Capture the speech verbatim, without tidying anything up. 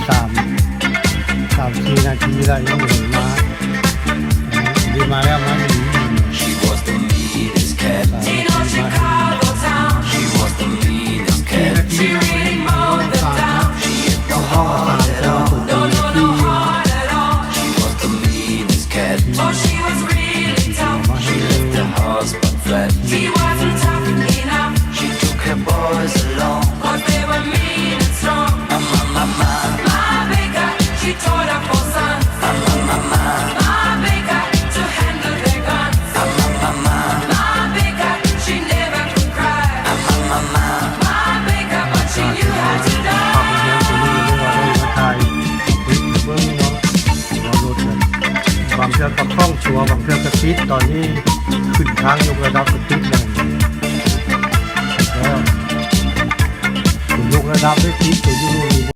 สาม สามสี่นาทีแล้วยังบ่เห็นมา ดีมาแล้วมาอีก She was the meanest cat. สามนาทีมา Chicago town. She was the meanest cat. She really mowed the town. She hit the heart at all. No, no, no heart at all. She was the meanest cat. Oh, she was really tough. She left her husband flat. He wasn't tough enough. She took her boys along. Cause they were mean and strong. My, my, my, my. My baker, she taught her four sons. My, my, my, my. My baker, to handle their guns. My, my, my, my. My baker, she never could cry. My, my, my, my. My baker, but she knew how to ภาพเฮียนตัวนี้เรียกว่าได้มาถ่ายคลิปเบิ่งเนาะ ว่ารถเนี่ยบางเทื่อกับคล่องตัว บางเทื่อกับติด ตอนนี้ขึ้นทางยกระดับกับติดเลยแล้วยกระดับได้ติดตัวอยู่นี่